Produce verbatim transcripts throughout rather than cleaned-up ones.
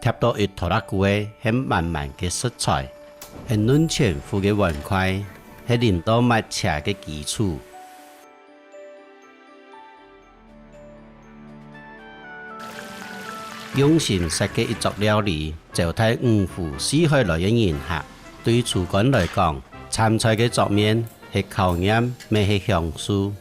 貼到一拖拉庫个係滿滿个食材，係嫩全麩个碗筷，係淋到抹茶个基礎。用心設計一桌料理，招待五湖四海來个人客。對廚官來講，餐菜个桌面係考驗，乜係享受。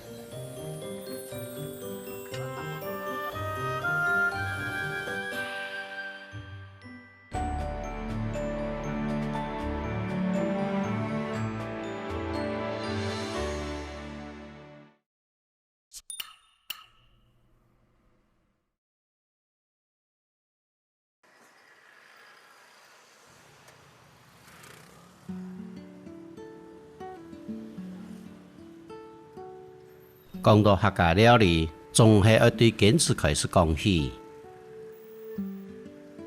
講到客家料理，總係愛對堅持開始講起。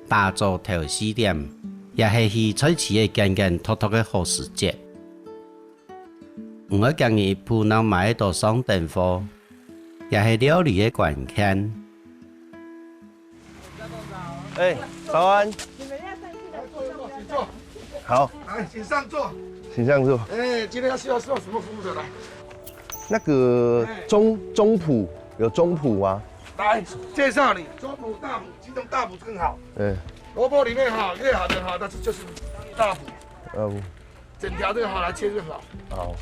打早頭四點，也係去菜市仔揀揀擇擇个好時節。毋愛驚人一步，正買得到上等貨，也係料理个關鍵。 哎，早安。你们要上去的坐上面。請坐。好。来，请上座。请上座。哎，今天要需要需要什么服务的？来。那个哎。中，中谱，有中谱吗？来，介绍你，中谱、大谱，其中大谱更好。嗯。萝卜里面哈，越好的哈，那是就是大谱。嗯。 整条这个哈来切就好。好。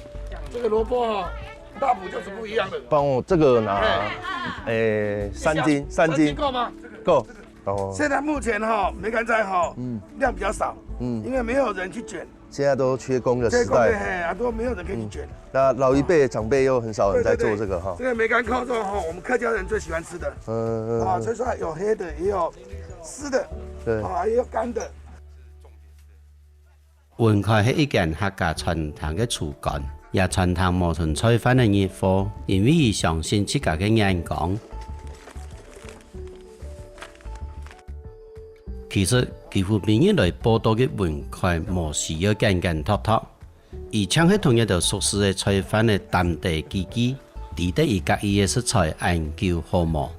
这个萝卜哈，大补就是不一样的。帮我这个拿，哎。诶，三斤，三斤。三斤够吗？够。哦。现在目前哈，梅干菜哈，嗯。量比较少，嗯。因为没有人去卷。现在都缺工的时代。缺工的，嘿，啊，都没有人可以去卷。嗯。那老一辈长辈又很少人在做这个哈。对，对，对。这个梅干扣肉哈，我们客家人最喜欢吃的。嗯，嗯，啊，嗯。所以说有黑的，也有湿的，对。啊，也有干的。 文凱係一間客家餐廳个廚官，這餐廳無賰菜販个日貨，因為佢相信自家个眼光。其實，幾乎每日來報到个文凱無需要揀揀擇擇，佢淨係同這兜熟事个菜販仔談得幾句，知得佢佮意个食材恁久好無。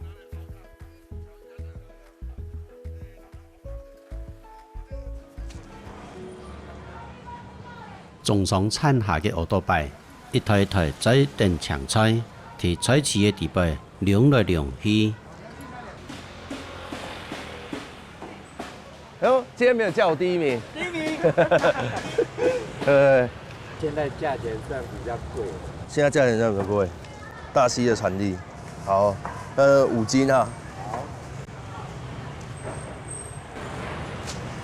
中上燦下个奧多拜，一台台載等青菜，在菜市个底背攏來攏去。哎呦，今天沒有叫我第一名。第一名。對。现在价钱算比较贵。现在价钱算比较贵。 大溪的产地。好，呃，五斤啊。好。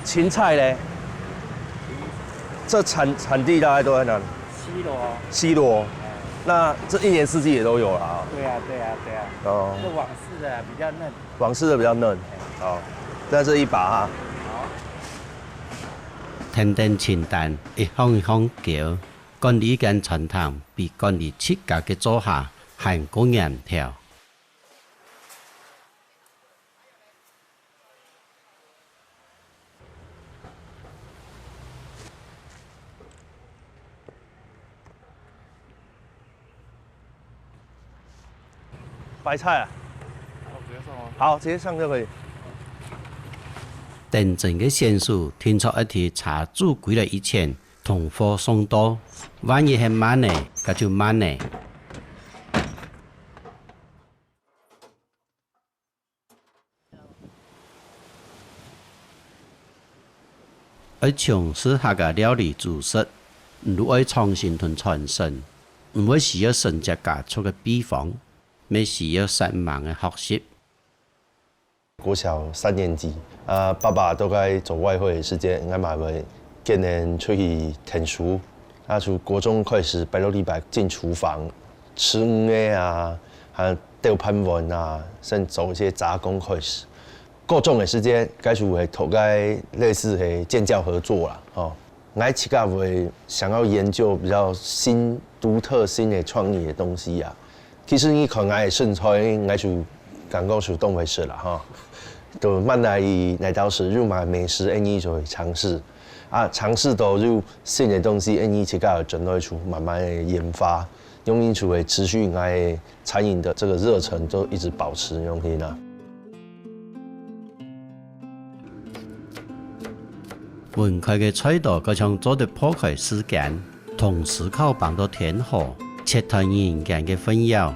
芹菜嘞？这产，产地大概都在哪里？西螺。西螺。哎。那这一年四季也都有了啊？对啊，对啊，对啊。哦。这网式的比较嫩。网式的比较嫩。好，那这一把哈。好。天天清淡，一項一項攪， 管理一間餐廳比管理自家个灶下還過嚴條。白菜啊？好，直接上吗？好，直接上就可以。等陣个選手定著愛在車主歸來以前， 同貨送到，萬一係慢个，該就慢个。愛從事客家料理煮食，毋就愛創新同傳承，毋會需要承接家族个秘方，乜需要煞猛个學習。 國小三年級，啊，爸爸都在做外匯的時間，𠊎嘛會跟人出去𢯭手。啊，從國中開始，拜六禮拜進廚房，蒸魚仔啊，還有鬥飯碗啊，甚至做一些雜工開始。高中的時間，開始會投在類似係建教合作啦，吼。 𠊎自家會想要研究比較新、獨特性的創意的東西啊。其實你看𠊎个身材，𠊎就感覺就當會食啦哈。就慢慢來，來到時有麼美食，恁呢就會嘗試。啊，嘗試到有新的東西，恁呢自家就轉來就慢慢的研發，用因就會持續𠊎个餐飲的這個熱忱，就一直保持用心啊。文開个菜刀該像做得破開世間，同時烤放到天河，切斷人間个紛擾。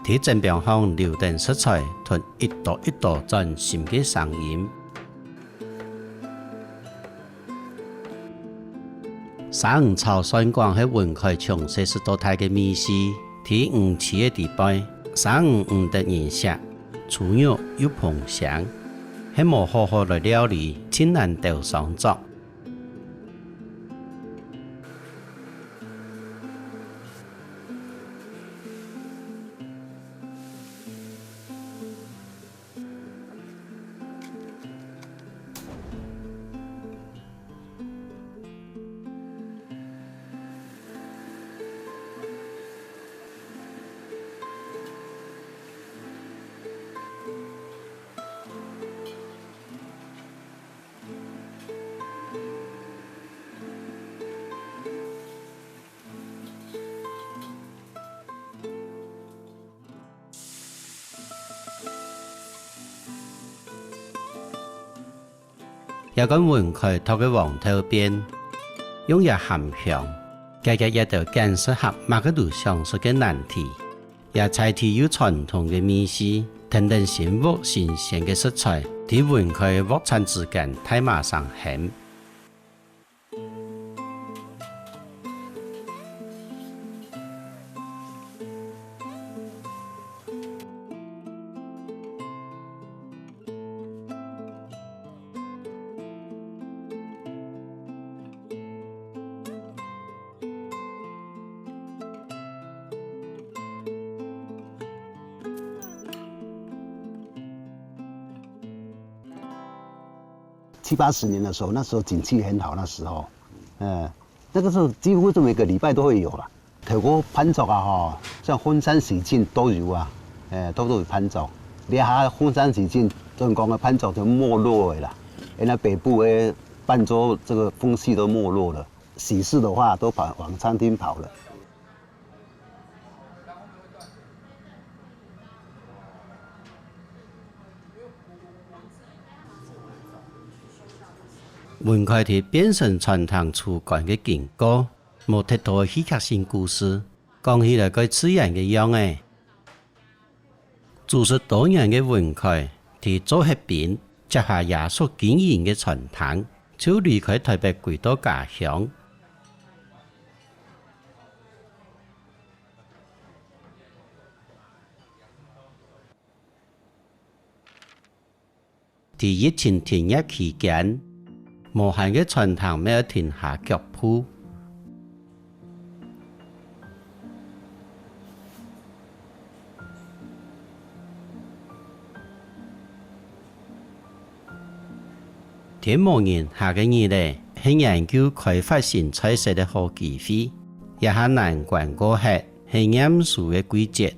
在砧柄項留等食材，同一刀一刀嶄新个聲音。 蛇魚炒蒜梗係文開從細食到大个味緒，在魚市个底背，蛇魚毋得人惜，粗肉又膨腥，係無好好來料理，盡難兜上桌。 這罐文開擇个黃豆籴，用這鹹香，解決這兜揀食客麼个都想食个難題。這在地又傳統个味緒，跈等新屋新鮮个食材，在文開个鑊鏟之間大嫲聲喊。 七八十年的时候，那时候景气很好，那时候，呃，那个时候几乎是每个礼拜都会有啦。透过攀竹啊，吼，像婚丧喜庆都有啊，哎，都都有攀竹。你看婚丧喜庆，专讲的攀竹就没落了啦，因为北部的伴奏这个风气都没落了，喜事的话都跑往餐厅跑了。 文開在變成餐廳廚館个經過，無忒多戲劇性故事，講起來蓋自然个樣仔。煮食多年个文開，在做忒冰，接下爺叔經營个餐廳，就離開臺北歸到家鄉。 在疫情停業期間，無閒个餐廳乜愛停下腳步。 天無人客个日仔，係研究開發新菜色个好機會。這下難關過忒，係驗收个季節。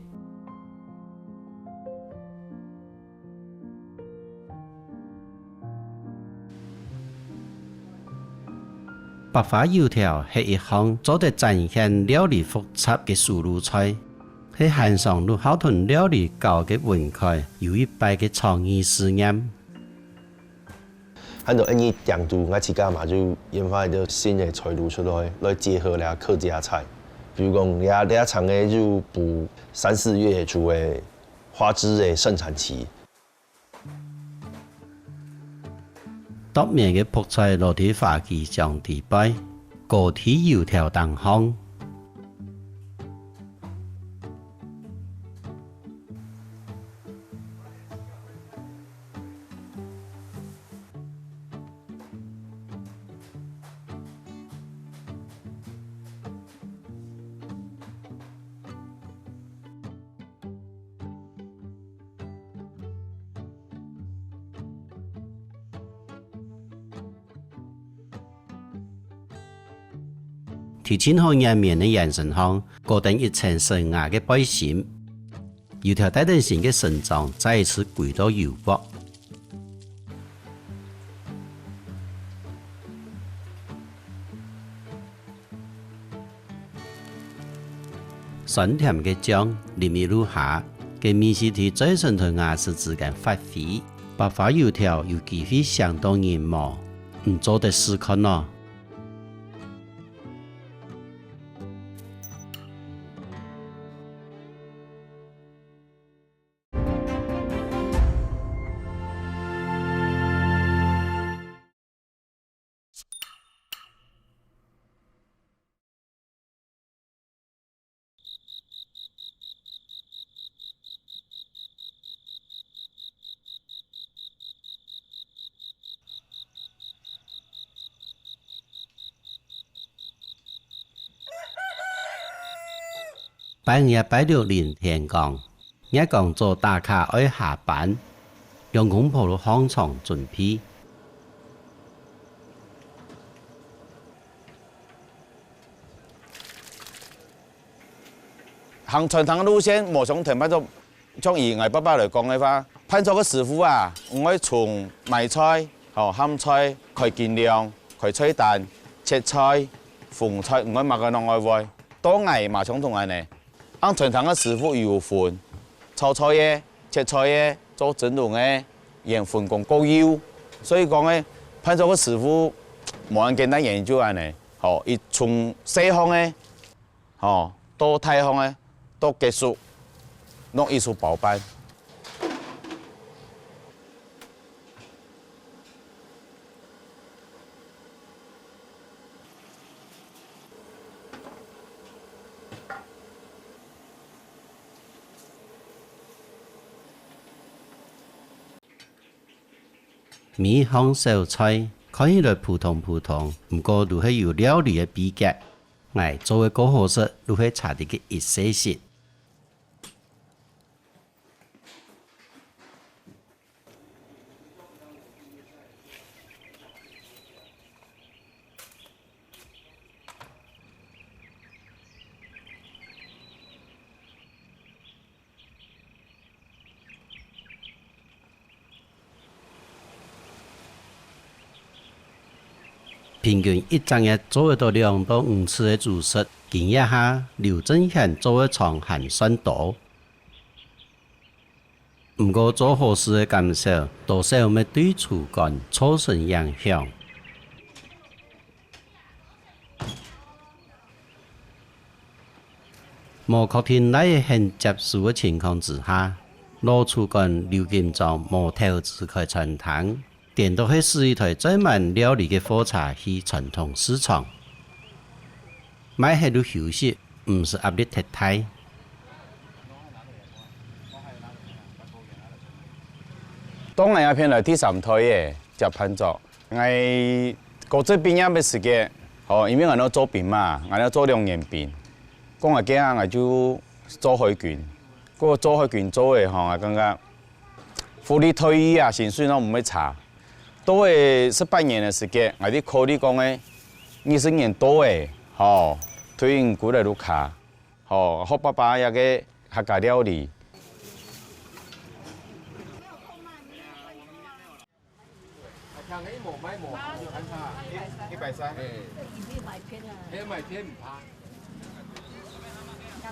白花油條係一項做得展現料理複雜个手路菜，係韓商陸浩同料理教个文開又一擺个創意試驗。看到恁樣，當初𠊎自家嘛就研發一個新个菜路出來，來結合這客家菜。比如講，這這場个就補三四月就會花枝个盛產期。 剁綿个覆菜落在花枝醬底背，膏在油條頂項。 在盡好黏綿个圓身項，裹等一層生瓦个背心，油條帶等新个身狀，再一次歸到油鑊。 酸甜个醬淋一路下，該味緒在嘴唇同牙齒之間發揮，白花油條有機會餳到人毛，你做得試看哦。 拜五拜六臨天光，月光族打卡愛下班，兩公婆就䟘床準備。 行傳統个路線，無像𠊎等，像以𠊎爸爸來講个話，辦桌个師傅啊，𠊎愛從買菜、吼，鹹菜、開斤兩、開菜單、切菜、封菜，𠊎愛麼个攏愛會。到𠊎嘛像同恁呢，恁傳統个師傅有分，炒菜个、切菜个、做蒸籠个，也分工各有。所以講个，辦桌个師傅無恁簡單，也就恁呢。吼，佢從細項个 吼，到大項个，到結束，攏一手包辦。 每項小菜看起來普通普通，毋過就係有料理个祕訣。𠊎做个過好食，就係差在該一細息。 平均一隻月做得到兩到五次个煮食，今這下劉正賢做个床還算多。毋過做好事个減少，多少乜對廚藝造成影響。 無確定哪會肯接手个情況之下，老廚官劉金章無投資開餐廳，顛倒係駛一台載滿料理个貨車去傳統市場。賣忒就休息，毋使壓力忒大。到𠊎這片來第三代个接辦桌， 𠊎高職畢業个時節，吼，因為𠊎愛做兵嘛，𠊎愛做兩年兵。過後个𠊎就做海軍。過做海軍做个吼，𠊎感覺福利待遇啊，薪水攏毋會差。到个十八年个時節，𠊎就考慮講个，二十年到个，吼，退伍過來就卡，吼，學爸爸這个客家料理。 一百三。哎。哎，買片毋怕。今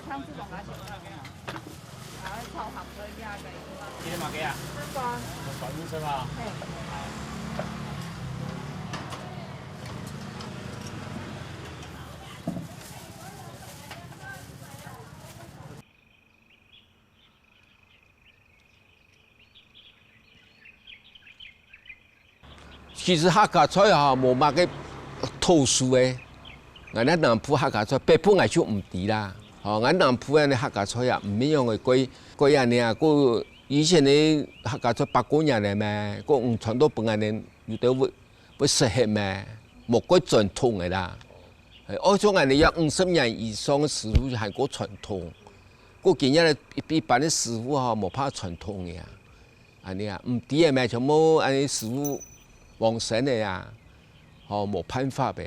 天買幾啊？三十。三十。哎。 其實客家菜吼，無麼个特殊个。𠊎等南部客家菜，北部𠊎就毋知啦。吼，𠊎等南部个客家菜啊，毋一樣个，過，過恁呢啊，過以前个客家菜百過年个咩，過毋傳到分𠊎等有兜會，會食忒咩，無過傳統个啦。哎，哦，像𠊎等有五十年以上个師傅還過傳統，過今日个一，一般个師傅吼，無怕傳統个啊。 恁呢啊，毋知个咩，全部恁呢師傅往生个啊，吼，無辦法个。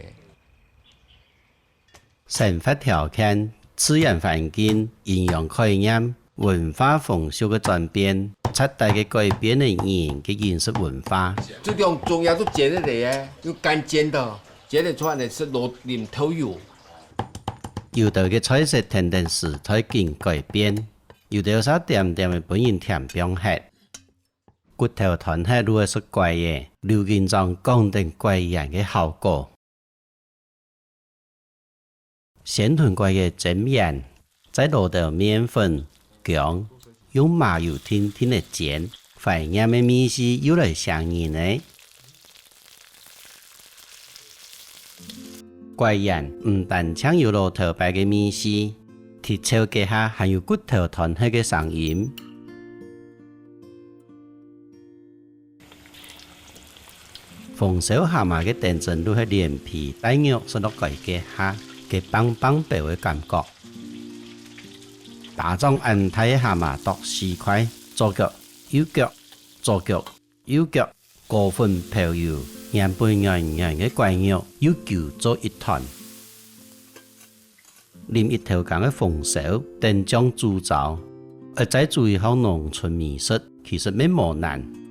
生活條件、自然環境、營養概念、文化風俗个轉變，徹底个改變了人个飲食文化。這兩種也都煎得來个，用乾煎的，煎得出來係落淋豆油。有兜个菜色跈等時代緊改變，有兜煞恬恬个分人添放忒。骨頭斷忒就會食枴仔，劉金章講等枴圓个效果。先同枴仔煎圓，再落兜麵粉、薑，用麻油定定仔煎，懷念个味緒又來餳人了。 枴圓毋單淨有老頭擺个味緒，在炒該下還有骨頭斷忒个聲音。紅燒蝦蟆个頂層就係連皮帶肉食落該下，該挷挷包个感覺。打掌恁大个蝦蟆剁四塊，左腳、右腳、左腳、 右腳，裹粉漂油，原本軟軟个枴肉又揪做一團。淋一頭羹个紅燒，等醬煮燥，愛再煮一項農村美食，其實乜無難。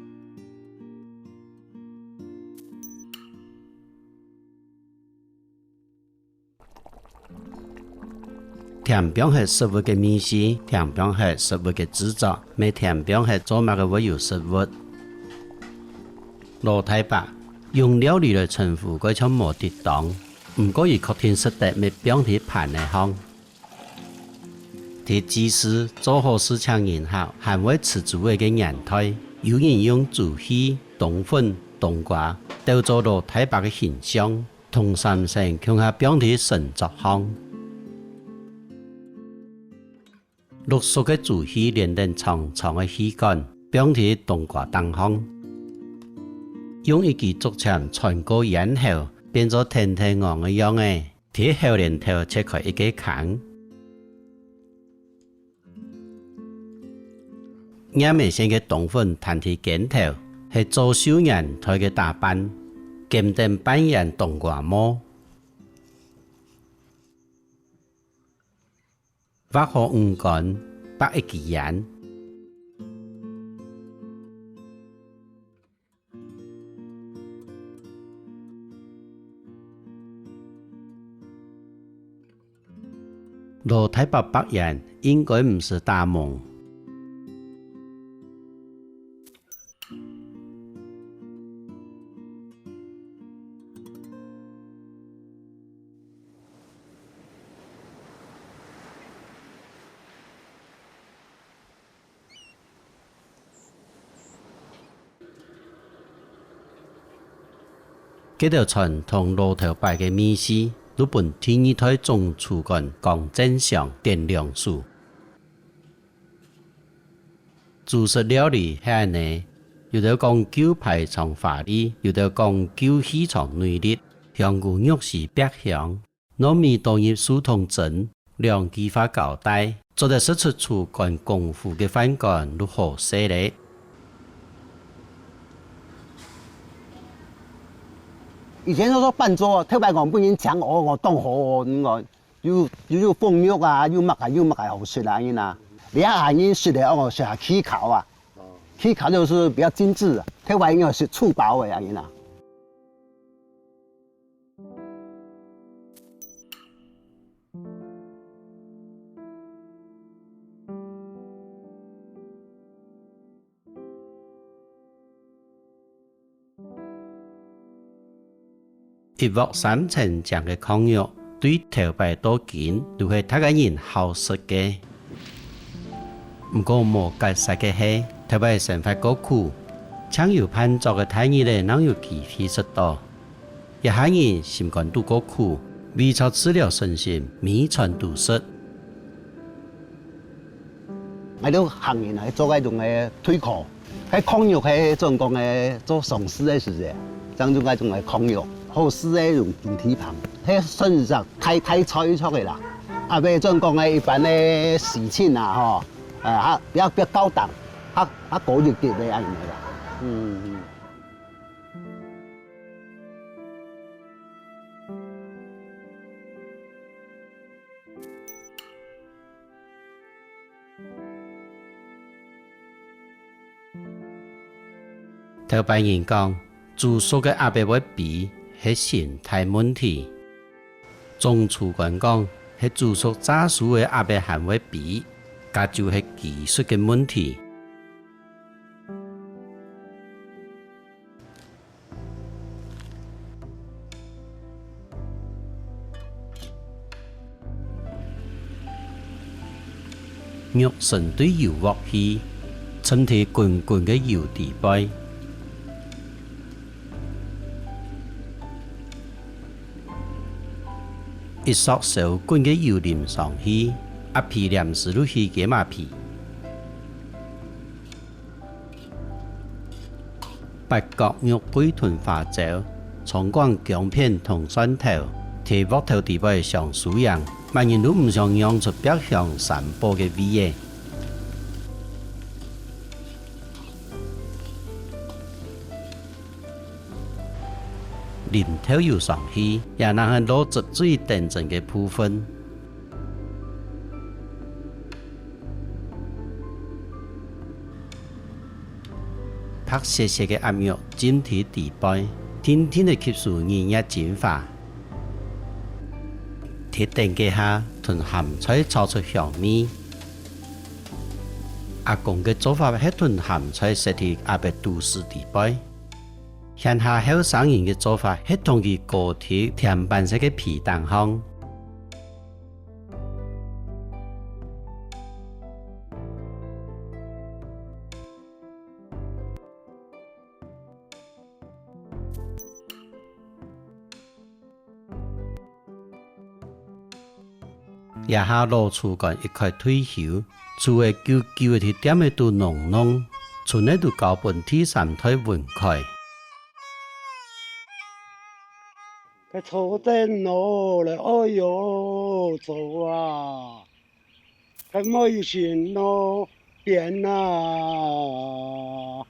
添放忒食物个味緒，添放忒食物个製作，乜添放忒做麼个會有食物。老太伯，用料理來稱呼蓋像無得當，毋過佢確定食得乜放在盤仔項。在祭祀、做好事請人客，還會食豬仔个年代，有人用豬血、冬粉、冬瓜，鬥做老太伯个形象， 同三牲共下放在神桌項。淥熟个豬血連等長長个血管，放在冬瓜頂項，用一支竹籤穿過咽喉，變做天天昂个樣仔，在喉嗹頭切開一个坑。 黏仔線个冬粉攤在肩頭，係做壽年代个打扮，兼等半圓冬瓜帽。畫好魚乾，擘一支圓。 老太伯擘圓應該毋使打蒙。 該兜傳統老頭擺个味緒，就分第二代總廚官江振祥點亮手。 主食料理係恁呢，有兜講究排場華麗，有兜講究戲場內力，香菇肉絲煏香，糯米倒入樹桶蒸，兩句話交代，做得食出廚官功夫个飯館就好勢咧。以前都說辦桌，特別講不能講哦，哦，當好哦，嗯哦， 又，又，又鳳肉啊，又麼个，又麼个好食啊，恁樣啊。你看，恁樣食个，哦，食氣烤啊。氣烤就是比較精緻啊，特別應該食醋包的，恁樣啊。 一鑊三層醬个炕肉，對頭擺到今都係逐個人好食个。毋過無結煞个係，頭擺生活過苦，淨有辦桌个大日仔正有機會食到。 這下人心肝肚過苦，為著治療身心，每餐都食。𠊎兜客人啊，做該種个退火，該炕肉係專講个做喪事个時節，正用該種个炕肉，好食个用金蹄髈，係算係大，大菜一桌个啦。啊，毋係專講个一般个喜慶啊，吼，啊，較，較高檔，較，較高一級个恁樣个啦。嗯。 頭擺人講，煮熟个鴨仔會飛，係心態問題。總廚官講，係煮熟炸酥个鴨仔還會飛，該就係技術个問題。肉伸對油鑊去，沉在滾滾个油底背。一索燒滾个油淋上去，鴨皮黏時就起雞嫲皮。 八角、肉桂同花椒、蔥管、薑片同蒜頭，在鑊頭底背上酥樣，麼人都毋想讓出爆香三寶个味仔。淋豆油上去，也正係落汁最頂真个部分。 白雪雪个鴨肉浸在底背，定定仔吸收乳液精華。在頂該下，同鹹菜炒出香味。阿公个做法係同鹹菜塞在鴨个肚屎底背，現下後生人个做法係同佢裹在甜粄色个皮頂項。 這下老廚官一概退休，厝仔久久仔在店仔肚攏攏，賰仔就交分第三代分開。 該坐等我來，哎喲，坐啊！該妹有心咯，變啊！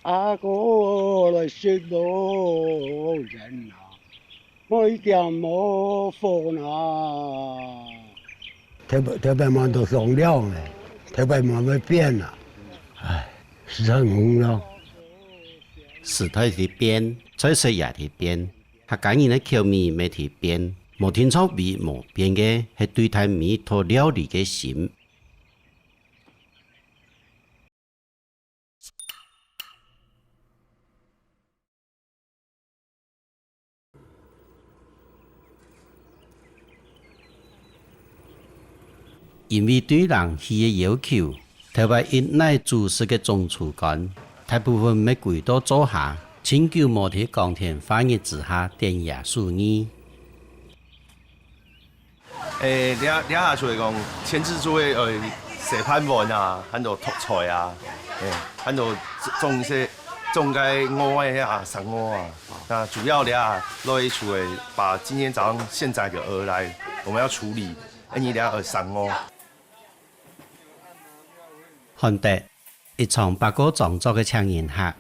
阿哥來食咯，人啊，妹點無分啊！頭擺，頭擺嘛都上了呢，頭擺嘛會變啊！唉，時代毋同咯。時代在變，菜色也在變。 客家人个口味乜在變，無定著唯一無變个，係對待每一道料理个心。因為對冷氣个要求， 頭擺一耐煮食个總廚官，大部分乜歸到灶下，盡久無在光天化日之下展野手藝。欸，這，這下就係講，前置作業，呃，洗盤碗啊，還有托菜啊，欸，還有種一些，種該鵝仔啊，生鵝啊。那主要這下，落去就係把今天早上現宰的鵝來，我們要處理，欸，你這下，呃，生鵝。 看得，一場八卦裝作个請人客，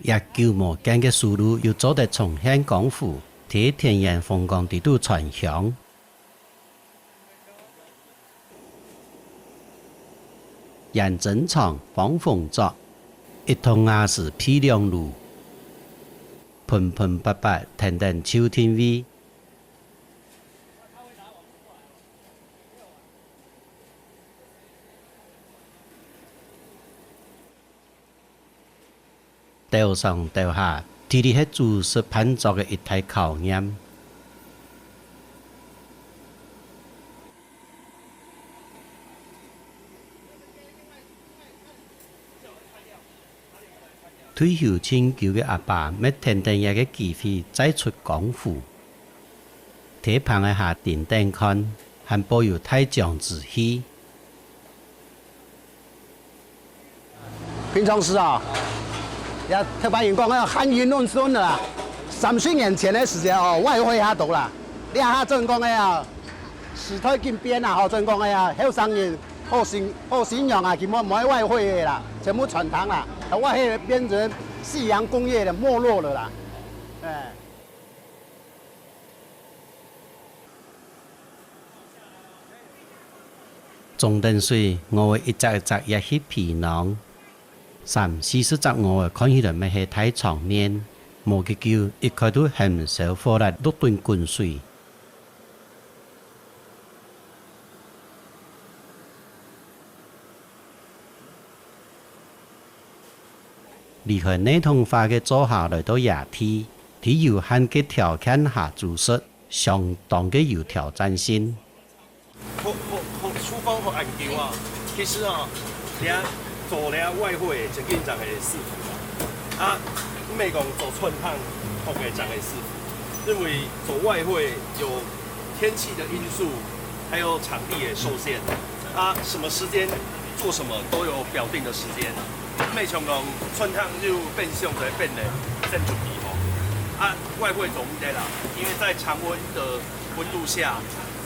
這久無見个手路又做得重現功夫，在田園風光底肚傳香。煙蒸腸、防風桌，一桶瓦斯配兩爐，盆盆缽缽，跈等就定位。 鬥上鬥下，地利係煮食辦桌个一大考驗。 退休盡久个阿爸，乜跈等這个機會再出江湖。在棚仔下盯等看，還保有大將之氣。平常時啊，也頭擺人講个含飴弄孫个啦。三十年前个時節哦，外匯較多啦，這下正講个啊， 時代緊變啊，吼，正講个啊，後生人好新，好新樣啊，根本無愛外匯个啦，全部傳統啦。啊，外匯變成夕陽工業的沒落了啦。欸。裝等水，鵝仔一隻一隻擛去皮囊，三四十隻鵝仔看起來乜係大場面，無幾久，一概都含燒火辣落等滾水。 離開系統化个灶下來到野地，在有限个條件下煮食，相當个有挑戰性。好，好，好，手講好研究啊，其實啊，你看做了外燴，正經正係師傅啊。啊，毋係講做餐廳學个正係師傅，因為做外燴有天氣的因素，還有場地也受限。啊，什麼時間做什麼都有表定的時間。毋係像講餐廳就變相在變咧，先準備好。啊，外燴做毋得啦，因為在常溫的溫度下，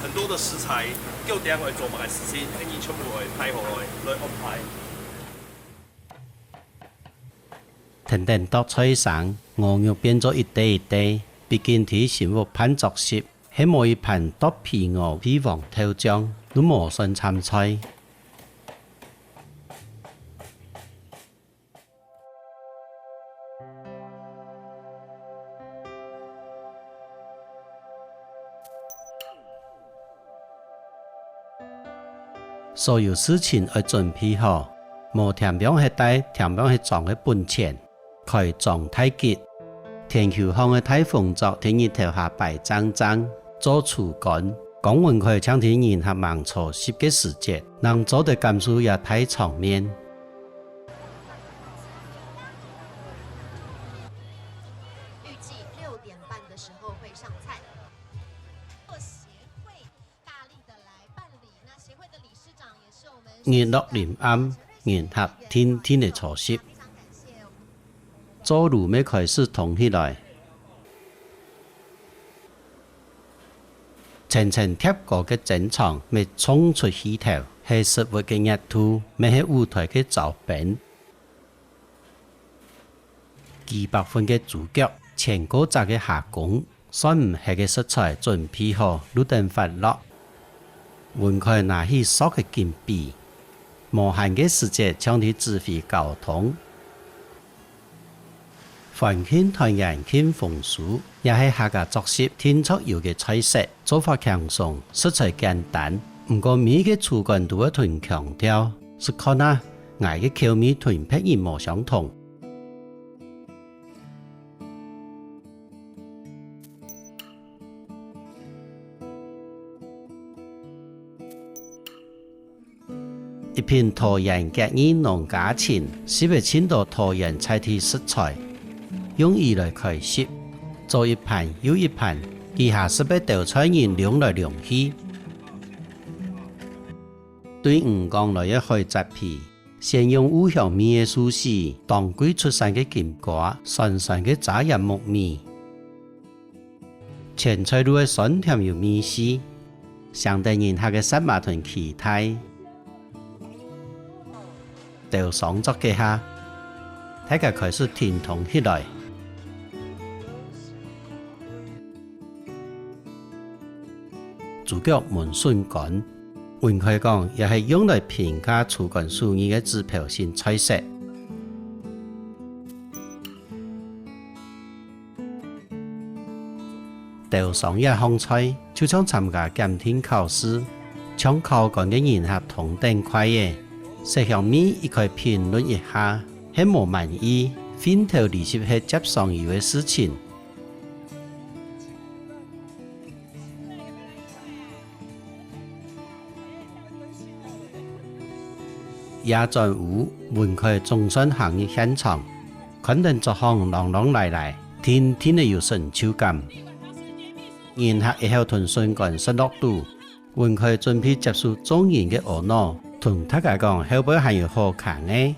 很多的食材 叫等下做麼个事情，恁樣全部會排好來，來安排。跈等剁菜生，鵝肉變做一垤一垤，畢竟在新屋辦桌席，係無一盤剁皮鵝、皮黃豆醬，都無算摻菜。 所有事情愛準備好，無添放忒大、添放忒莊个本錢，開張大吉。田坵項个大風作在日頭下擺正正，做廚官。江文凱正在人客吂坐席个時節，正做得感受這大場面。 預計六點半的時候會上菜。協會大力地來辦理，那協會的理事長也是我們日落臨暗，人客定定仔坐席，灶爐乜開始通起來。層層疊高个蒸床乜衝出氣頭，係食物个熱度，乜係舞台个招兵。 幾百份个豬腳，千過隻个蝦公，算毋核个食材準備好，就等發落。文凱拿起索个金筆，無閒个時節，像在指揮交通。歡慶團圓慶豐收，也係客家桌席定著有个菜色，做法輕鬆，食材簡單，毋過每一個廚官都會同強調，試看啊，𠊎个口味同別人無相同。 一品桃園結義農家情，食著盡多桃園在地食材，用椅來開席，做一盤又一盤，幾下就分兜菜人攏來攏去。對魚缸來个海蜇皮， 先用烏香味个壽司，當季出產个金瓜，酸酸个炸鹽木米。前菜就係酸甜有味緒，相得人客个舌嫲同期待。兜上桌該下，大家開始停動起來。 豬腳燜筍乾。文凱講，這係用來評價廚官手藝个指標性菜色。兜上這項菜，就像參加檢定考試，像考官个人客同等快仔。色香味一概評論一下，係無滿意，興頭離席係輒常有个事情。 夜轉屋，文凱總算行入現場，看等桌項啷啷來來，定定仔有成就感。人客一口吞筍乾食落肚，文凱準備接受眾人个阿𧩣，同大家講後背還有好看个。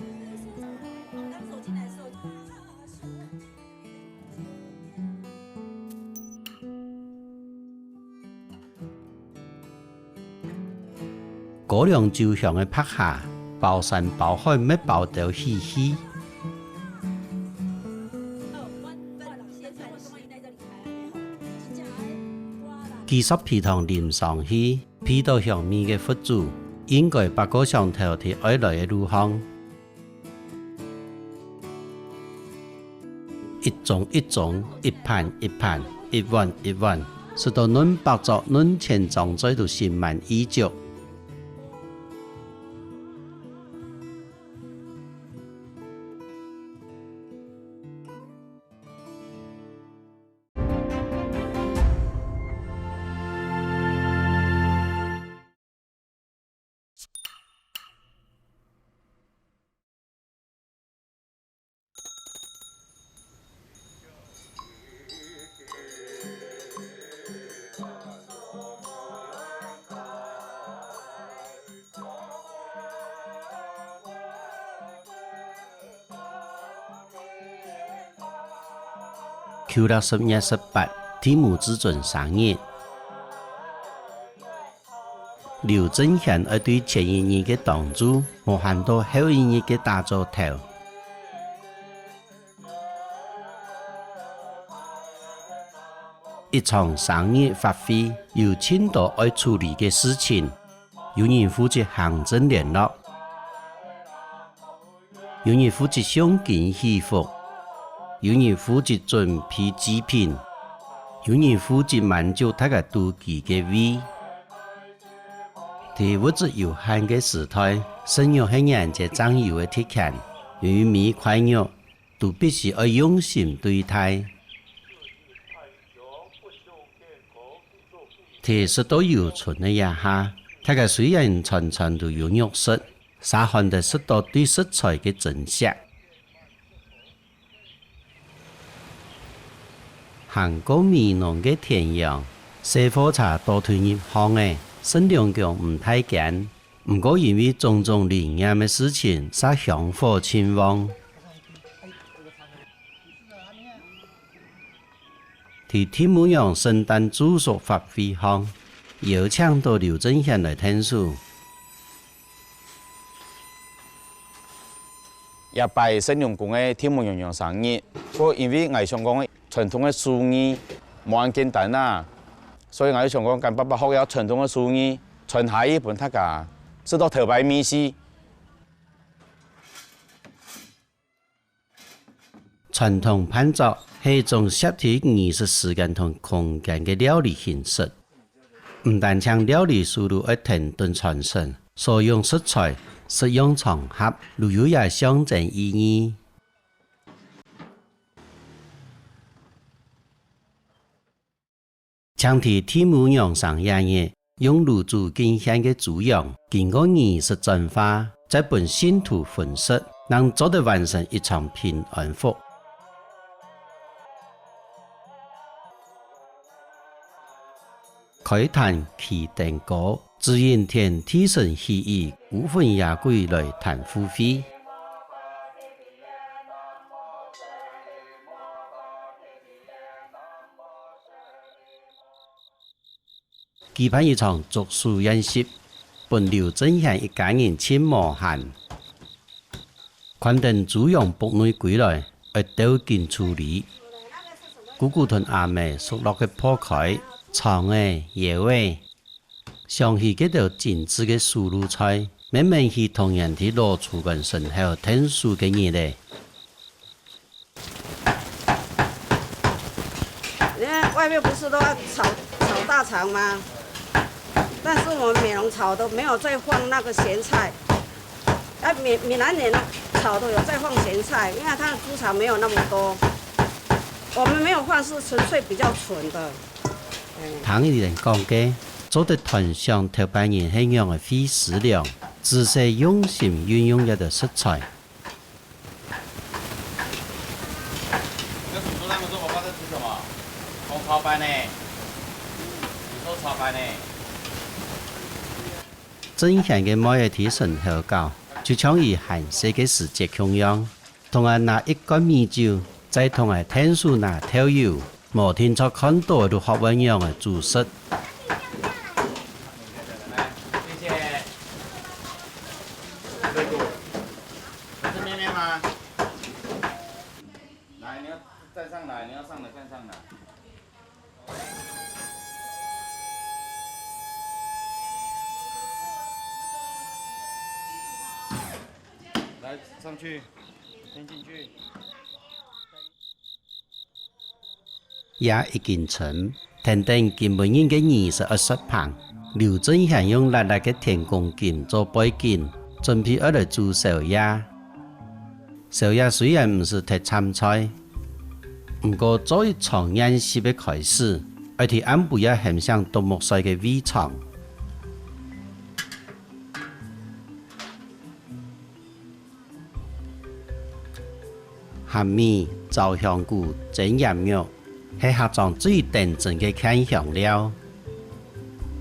高粱酒香个白蝦，包山包海乜包兜起去。雞索皮糖淋上去，鼻著香味个佛祖，應該八个上頭在愛來个路項。 一盅一盅，一盤一盤，一碗一碗，食到恁百桌、恁千張嘴都心滿意足。舊曆十月十八，地母至尊生日。劉正賢愛對前一日个當晝，無閒到後一日个打早頭。一場生日法會有盡多愛處理个事情，有人負責行政聯絡， 有人負責誦經祈福，有人負責準備祭品，有人負責滿足大家肚飢个胃。在物質有限个時代，食肉係人間正有个特權，因為每一塊肉都必須愛用心對待。在食到有賰个這下，大家雖然餐餐都有肉食， 嗄還得食到對食材个珍惜。行過美濃个田洋，細貨車倒退入巷仔，順良鄉毋大間，毋過因為種種理念个事情，嗄香火盡旺。 在地母娘聖誕祝壽法會項，邀請到劉正賢來𢯭手。這擺聖娘公个地母娘娘生日，故因為𠊎想講傳統个手藝無恁簡單啊，所以𠊎就想講，敢伯伯學這傳統个手藝，傳下去分大家食到頭擺味緒。 傳統辦桌係一種涉及藝術時間同空間个料理形式，毋單淨料理手路愛跈等傳承，所用食材、食用場合，都有這象徵意義。 淨在地母娘生這日，用爐主敬獻个豬羊，經過儀式轉化，再分信徒分食，正做得完成一場平安福。開壇起燈歌，指引天地神喜悅，孤魂野鬼來歎富貴。 舉辦一場祝壽宴席，分劉正賢一家人盡無閒。看等豬羊腹內歸來，愛鬥緊處理。姑姑同阿姆熟絡个破開、腸仔、腰仔， 想起該兜精緻个手路菜，慢慢去童年在老主管身後𢯭手个日仔。你看外面不是都要炒，炒大腸嗎？但是我們美濃炒都沒有再放那個鹹菜，啊，閩，閩南人炒都有再放鹹菜，因為它的豬腸沒有那麼多。我們沒有放，是純粹比較純的。 聽佢等講个，做得端詳頭擺人係仰仔會思量，仔細用心運用這兜食材。你在煮菜，那個時候我爸在煮什麼？紅燒肉呢？你說炒肉呢？正賢个妹仔在身後搞，就像佢還細个時節共樣。 同𠊎拿一罐米酒，再同𠊎𢯭手拿豆油，無定著看著就學會仰仔煮食。謝謝。這是麵麵嗎？來，你要站上來，你要上來，站上來。 來，上去，先進去。夜已經深，跈等金門人个儀式愛煞棚，劉正賢用辣辣个天公金做背景，準備愛來煮宵夜。 宵夜雖然毋使忒參菜，毋過做一場宴席个開始，愛在暗晡夜喊醒啄目睡个胃腸。鹹米、燥香菇、蒸鴨肉， 係客庄最頂真个芡香料。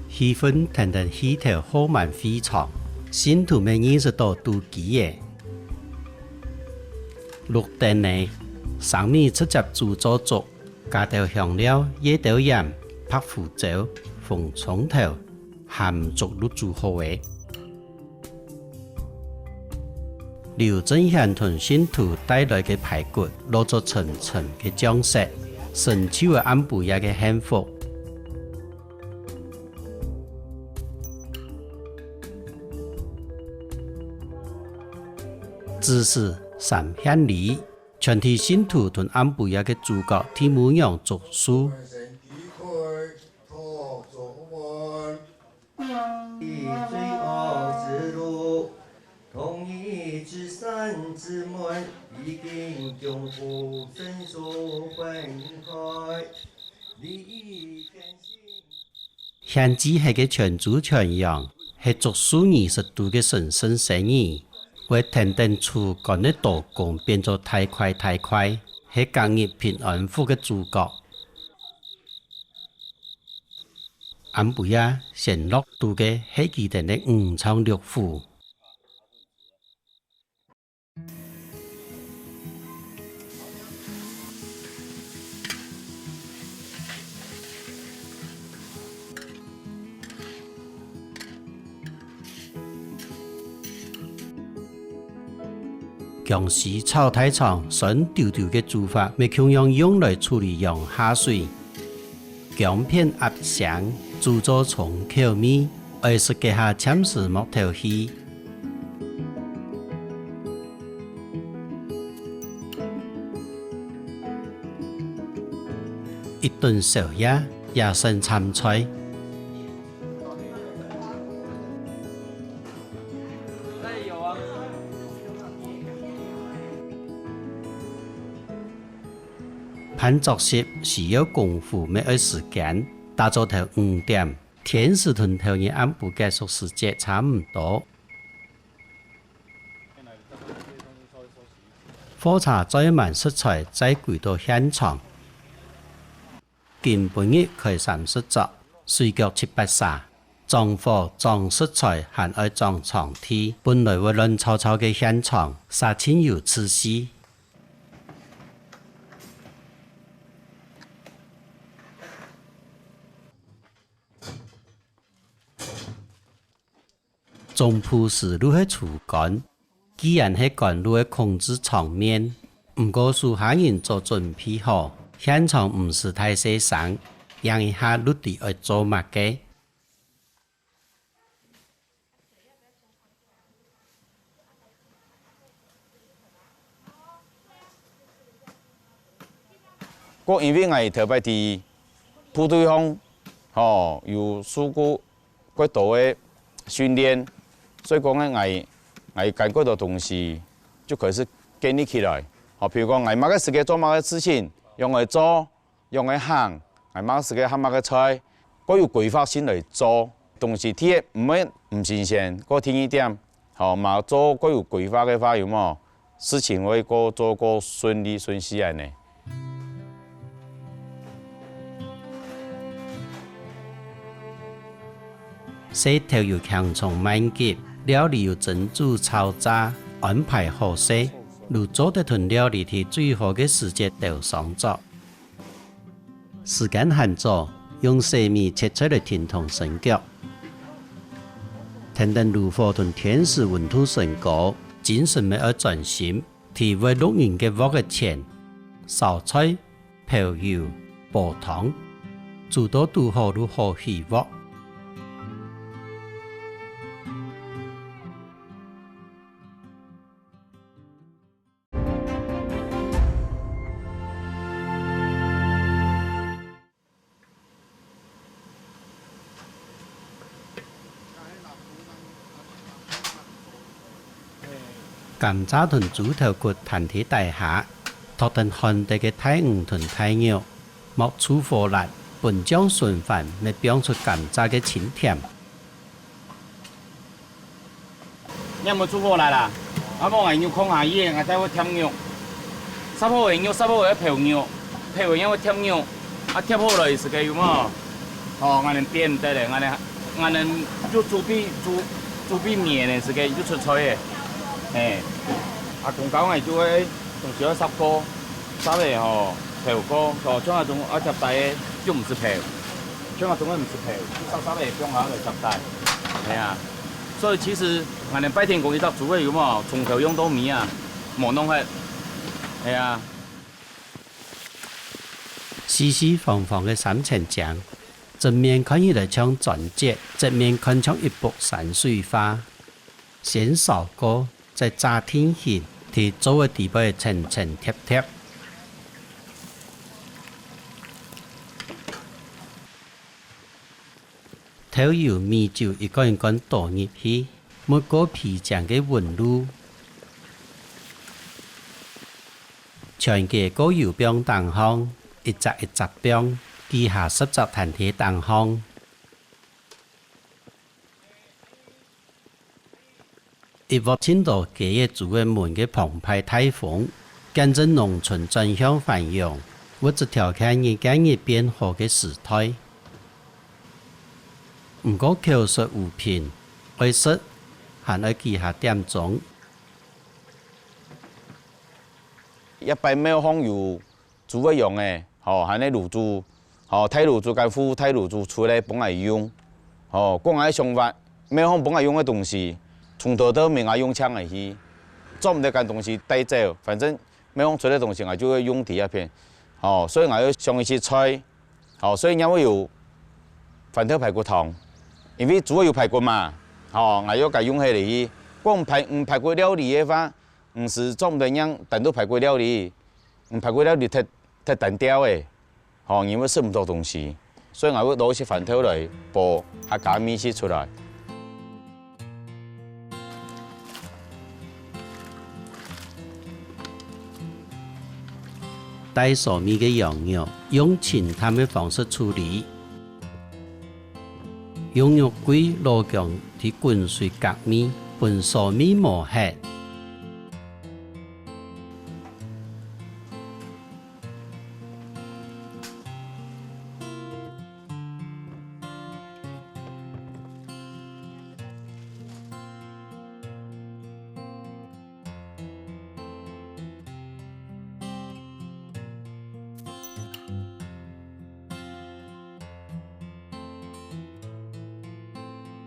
氣氛跈等氣頭和滿會場，信徒乜認識到肚飢咧。綠燈咧，生米直接煮做粥，加兜香料、椰兜鹽、白胡椒、紅蔥頭，鹹竹滷煮好个。劉正賢同信徒帶來个排骨，落做層層个醬色，成就了暗晡夜个幸福。 子時三獻禮，全體信徒同暗晡夜个主角地母娘祝壽。 獻祭係个全豬全羊，係祝壽儀式肚个神聖牲儀，會跈等豬肝个刀工變做大塊大塊，係加入平安符个主角。暗晡夜先落肚个係佢等个五臟六腑。 薑絲炒大腸，酸溜溜个煮法，乜共樣用來處理羊下水。 薑片壓腥，煮做重口味，愛食該下暫時莫敨氣。一頓宵夜，也算參賽。 辦桌席需要功夫乜愛時間，打早頭五點，天時同頭日暗晡結束時節差毋多。貨車載滿食材再歸到現場。 今晡日開三十桌，水腳七八儕，掌火、掌食材還愛掌場地，本來會亂糟糟个現場，煞盡有次序。 總舖師就係廚官，既然係官就愛控制場面，毋過手下人早準備好，現場毋使大細聲，䀴一下就知愛做麼个。 過因為𠊎頭擺在部隊項，吼，有受過較多个訓練，所以講呢，𠊎，𠊎揀較多東西就開始建立起來。吼，譬如講，𠊎麼个時間做麼个事情，仰仔做， 仰仔行，𠊎麼个時間合麼个菜，較有規劃性來做。東西第一毋會毋新鮮，過第二點，吼，嘛做較有規劃个話，有無？事情會較做較順利順序恁呢。勢頭有輕重慢急，料理有蒸煮、炒、炸，安排好勢，就做得同料理佇最好个時節兜上桌。 時間還早，用細米切菜來停動身腳。跈等爐火同天時溫度升高，精神乜愛專心，在會熝人个鑊个前，燒菜、泡油、煲湯，煮到堵好就好起鑊。 甘蔗同豬頭骨攤在底下，擇等罕得个大魚同大肉，莫洮火辣，分醬循環，乜放出甘蔗个清甜。 你有無煮好來啦？啊無，𠊎肉炕下熱，𠊎再會添肉。煠好个肉，煠好个泡肉，泡个也會添肉。啊，貼好來時間有無？哦，𠊎等變毋得咧，𠊎等，𠊎等就煮比，煮，煮比綿个時間就出菜个。嘿，啊，公交𠊎就會，總是愛煠過，煠个吼。頭過，哦，像該種愛接待个，就毋使頭。像該種个毋使頭，就煞煞个放下來接待。係啊，所以其實𠊎等拜天公一隻豬仔有無，從頭用到尾啊，無弄忒。係啊。四四方方个三層井，正面看起來像磚節，側面看像一幅山水畫。先燒過， 再炸定型，在灶仔底背層層疊疊。豆油、米酒一罐一罐倒入去，熝過皮漿个溫度。全家過油放頂項，一隻一隻放，幾下十隻攤在頂項。 一鑊盡多雞仔豬仔聞个澎湃大風，見證農村轉向繁榮，物質條件日見日變好个時代。毋過口述無憑，愛食還愛幾下點鐘。這擺廟項有 豬仔羊仔，吼，還有爐子，吼，大爐子跟副大爐子出來分𠊎用。吼，講𠊎想法，廟項分𠊎用个東西，從頭到尾𠊎用淨个去，做毋得將東西帶走，反正廟項出來東西𠊎就會用在該片。吼，所以𠊎愛想一些菜，吼，所以也會有番豆排骨湯，因為豬仔有排骨嘛，吼，𠊎愛該用起來去，講排，嗯，排骨料理个話，毋係做毋得淨單獨排骨料理，嗯，排骨料理忒 忒單調个，吼，因為食毋到東西，所以𠊎會落一息番豆來補，還加味緒出來。帶臊味个羊肉，用清淡个方式處理。 用肉桂、老薑在滾水隔味，分臊味無忒。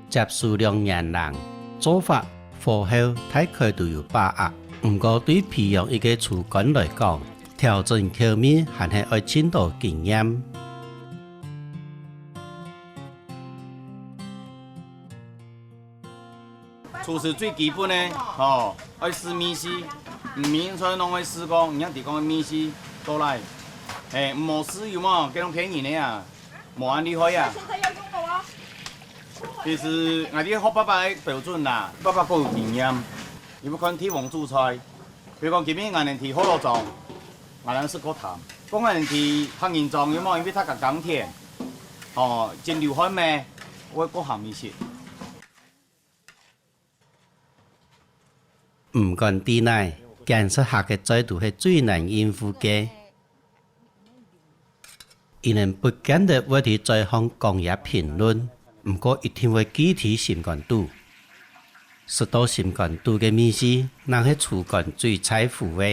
接手兩年零，做法、火候大概都有把握，毋過對培養一個廚官來講，調整口味還係愛盡多經驗。 廚師最基本个，吼，愛試味緒。毋明所以攏愛試過，毋曉得講味緒到哪。嘿，毋好試有無？該種騙人个啊，無恁厲害啊。現在要用了哦。其實𠊎兜學爸爸个標準啦，爸爸較有經驗，佢會看地方煮菜。比如講今日𠊎等去學老庄，𠊎等食過淡；講𠊎等去客人庄有無？因為大家耕田，吼，真流汗咩，會過鹹一息。 毋管在哪，揀適合个菜都係最難應付个。佢等不見得會在菜項講這評論，毋過一定會記在心肝肚。食到心肝肚个味緒，正係廚官最在乎个。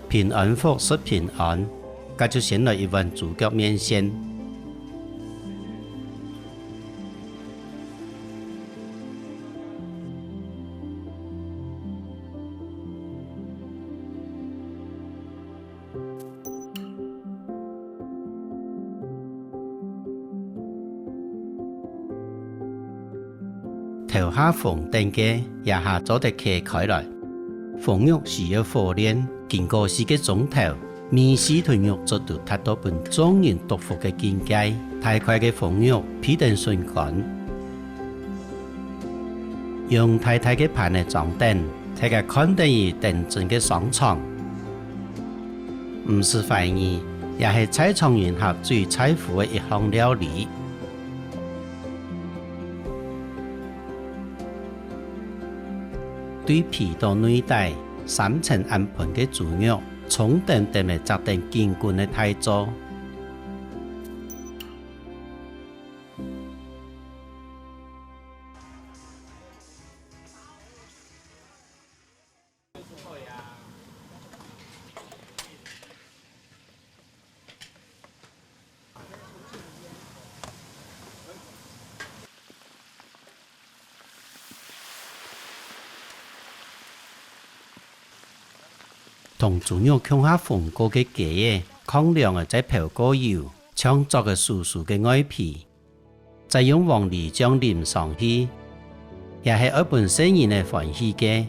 平安符，食平安，該就先來一碗豬腳麵線。 頭下紅燈个，這下做得㧡開來。封肉需要火煉，經過四個鐘頭，味緒同肉質都達到分眾人祝福个境界。大塊个封肉，配等筍乾，用大大个盤仔裝等，大家看等於等真个商場。毋使懷疑，也係在場人客最在乎个一項料理。對皮到內底，三層恁肥个豬肉，蔥等等仔煠等緊滾个大灶。 同豬肉共下烰過个雞仔，囥涼仔再烰過油，像著个酥酥个外皮，再用黃梨醬淋上去，也係愛分細人仔歡喜个。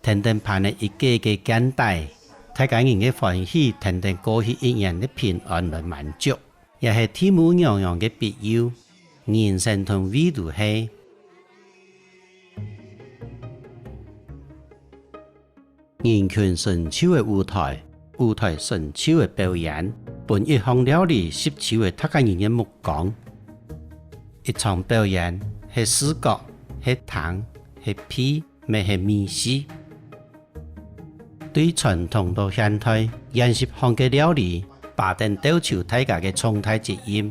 跈等盤仔一個個見底，大家人个歡喜跈等過去一年个平安來滿足，也係地母娘娘个庇佑，人生同位都係。人群成就个舞台，舞台成就个表演，分一項料理吸取个大家人个目光。一場表演，係視覺，係聽，係鼻， 乜係味緒。對傳統到現代，沿襲項个料理，把等兜球大家个重大責任，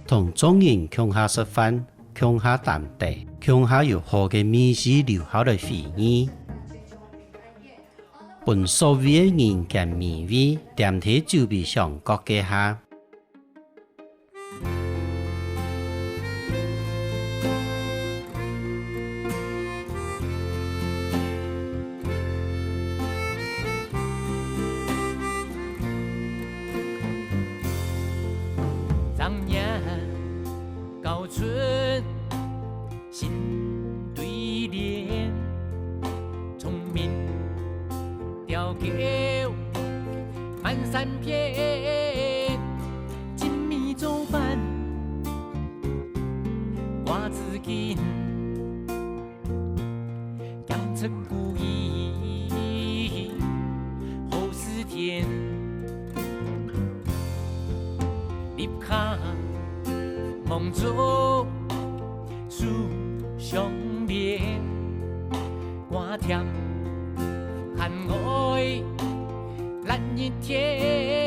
同眾人共下食飯，共下談得，共下有好个味緒留下來回憶。分所謂个人間美味，踮在酒杯上角該下。 張牙高春新對聯，聰明調狗滿山遍，精米做飯掛紫金。 江城古意好似天，立下望族樹相連，掛添寒外冷一天。